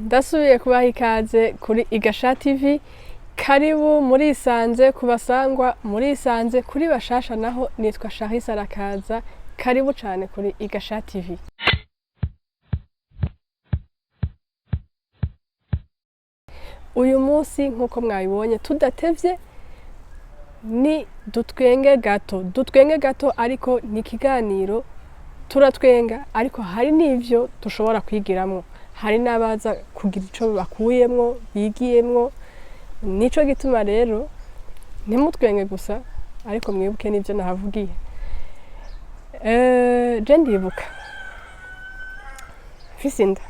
Ndasubiye kubaha ikaze kuri Igasha TV. Karibu, murisanze kubasangwa, murisanze kuri bashasha naho nitwa Charisse Arakaza. Karibu cane kuri Igasha TV. Uyu munsi, nk'uko mwabibonye, tudatevye, ni dutwenge gato, dutwenge gato, ariko ni ikiganiro turatwenga, ariko hari n'ivyo dushobora kwigiramwo, hari n'abaza kugira ico bakuyemwo, bigiyemwo. Nico gituma rero ntimutwenge gusa, ariko mwibuke n'ivyo nahavugiye. Je ndibuka mfise inda,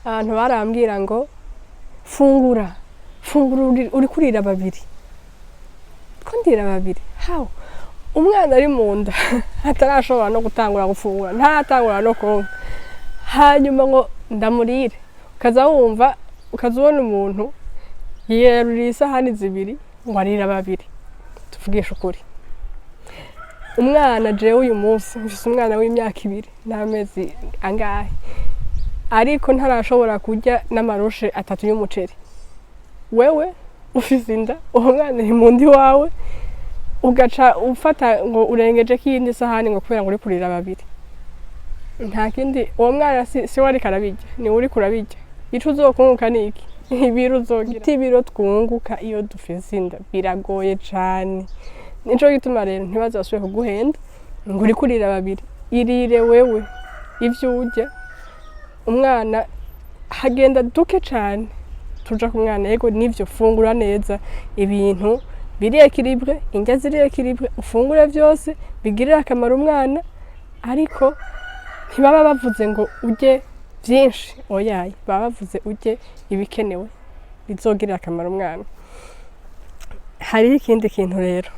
abantu barambwira ngo fungura, fungura, uriko urira babiri. Ko ndira babiri? How? Umwana ari mu nda atarashobora no gutangura gufungura, ntaratangura no konka, hanyuma ngo ndamurire? Ukaza wumva, ukaza ubona umuntu yiyerurira isahani zibiri ngo arira babiri. Tuvugishe ukuri, umwana, jewe uyu munsi mfise umwana w'imyaka 2 n'amezi angahe, ariko ntarashobora kurya n'amarushe atatu y'umuceri. Wewe ufise inda, uwo mwana ari mu nda iwawe, ugaca ufata ngo urengejeko iyindi sahani ngo kubera ngo uriko urira babiri. Nta kindi, uwo mwana si we ariko arabirya, ni we uriko urabirya. Ico uzokunguka ni iki? Ibiro uzogira. Ibiro twunguka iyo dufise inda biragoye cane. Nico gituma rero ntibaze basubire kuguhenda ngo uriko urira babiri. Irire wewe ivyo urya, umwana hagenda duke cane tuja ku mwana. Yego nivyo, fungura neza, ibintu biri équilibré, indya ziri équilibré, ufungure vyose bigirire akamaro umwana, ariko ntibaba bavuze ngo urye vyinshi, oyaye, baba bavuze urye ibikenewe bizogirira akamaro umwana. Hariho ikindi kintu rero,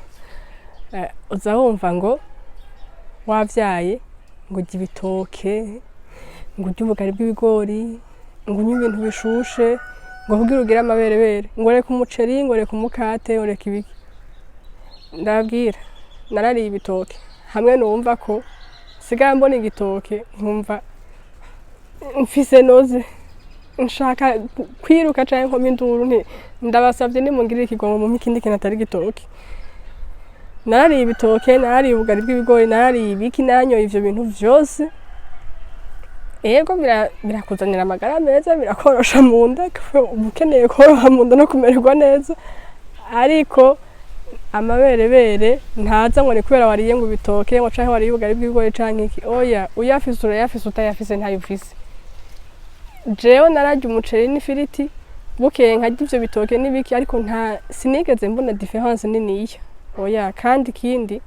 uza wumva ngo wavyaye ngo urya ibitoke, ngo urye ubugari bw'ibigori, ngo unywe ibintu bishushe, ngo kugira ugire amaberebere, ngo reka umuceri, ngo reka umukate, ngo reka ibiki. Ndababwira, narariye ibitoke hamwe numva ko sigaye mbona igitoke nkumva mfise nausée, nshaka kwiruka canke nkoma induru nti ndabasavye nimungirire ikigongo mumpe ikindi kintu atari igitoke. Narariye ibitoke, narariye ubugari bw'ibigori, narariye ibiki, naranyoye ivyo bintu vyose. Ego, birakuzanira amagara meza, birakorosha mu nda, uba ukeneye koroha mu nda no kumererwa neza, ariko amaberebere ntaza ngo ni kubera wariye ngo ibitoke, ngo canke wariye ubugari bw'ibigori canke iki. Oya, uyafise urayafise, utayafise ntayo ufise. Jewe nararya umuceri n'ifiriti, bukeye nkarya ivyo bitoke n'ibiki, ariko nta sinigeze mbona différence niniya, oya. Kandi ikindi,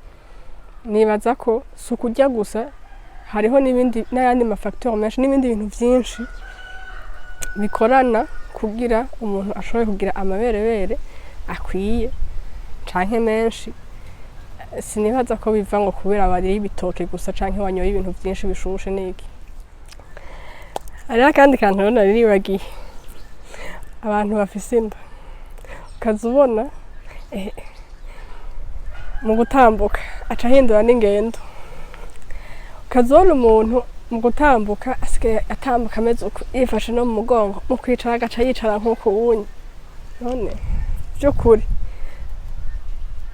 nibaza ko si ukurya gusa, hariho n'ibindi n'ayandi ma facteurs menshi n'ibindi bintu vyinshi bikorana kugira umuntu ashobore kugira amaberebere akwiye canke menshi. Sinibaza ko biva ngo kubera wariye ibitoke gusa canke wanyoye ibintu vyinshi bishushe n'iki. Hariho akandi kantu rero nari nibagiye. Abantu bafise inda, ukaza ubona mu gutambuka aca ahindura n'ingendo. Ukaza ubona umuntu mu gutambuka asigaye atambuka ameze uku, yifashe no mu mugongo, mu kwicara agaca yicara nk'uku wunye. None vy'ukuri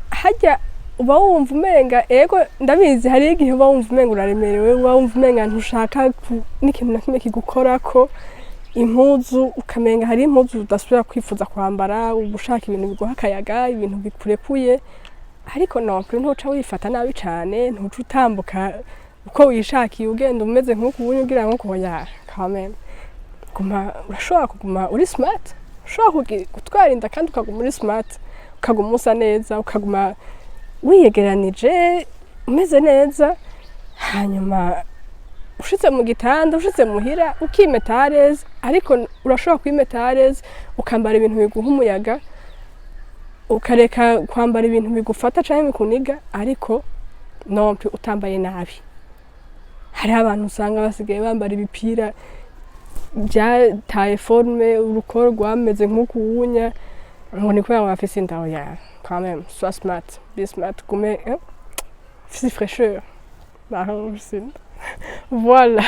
harya uba wumva umenga, ego ndabizi, hariho igihe uba wumva umenga uraremerewe, uba wumva umenga ntushaka n'ikintu na kimwe kigukorako, impuzu ukamenga hari impuzu udasubira kwifuza kwambara, uba ushaka ibintu biguha akayaga, ibintu bikurekuye, ariko non plus ntuca wifata nabi cane, ntuca utambuka uko wishakiye, ugenda umeze nk'uku ubunye, ugira nk'uku, oya. Quand même guma, urashobora kuguma uri smart, ushobora gutwara inda kandi ukaguma uri smart, ukaguma usa neza, ukaguma wiyegeranije, umeze neza. Hanyuma ushitse mu gitanda, ushitse muhira, ukimeta à l'aise, ariko urashobora kwimeta à l'aise, ukambara ibintu biguha umuyaga, ukareka kwambara ibintu bigufata canke bikuniga, ariko non plus utambaye nabi. Hariho abantu usanga basigaye bambara ibipira byataye forme, urukoro rwameze nk'ukuwunya, ngo ni kubera ngo bafise inda. Oya, quand même, sois smart, be smart, gume ufise fraîcheur naho ufise inda. Voilà,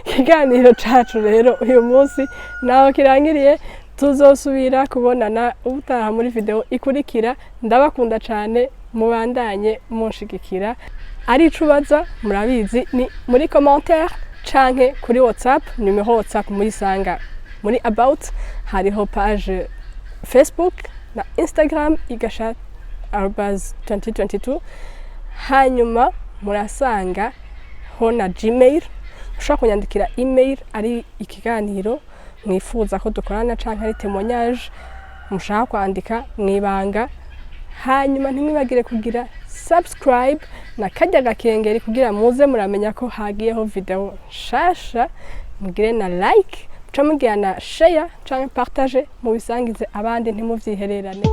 ikiganiro cacu rero uyu munsi naho kirangiriye. Tuzosubira kubonana ubutaha muri video ikurikira. Ndabakunda cyane, mubandanye munshigikira. Ari ico ubaza, murabizi, ni muri commentaire canke kuri WhatsApp. Numero WhatsApp muyisanga muri about. Hariho page Facebook na Instagram, igasha@2022. Hanyuma murasanga ho na Gmail, ushobora kunyandikira email, ari ikiganiro mwifuza ko dukorana canke ari témoignage mushaka kwandika mwibanga. Hanyuma ntimwibagire kugira subscribe na karya gakengeri kugira muze muramenya ko hagiyeho video nshasha. Mugire na like, muca mugira na share canke partage, mubisangize abandi, ntimuvyihererane.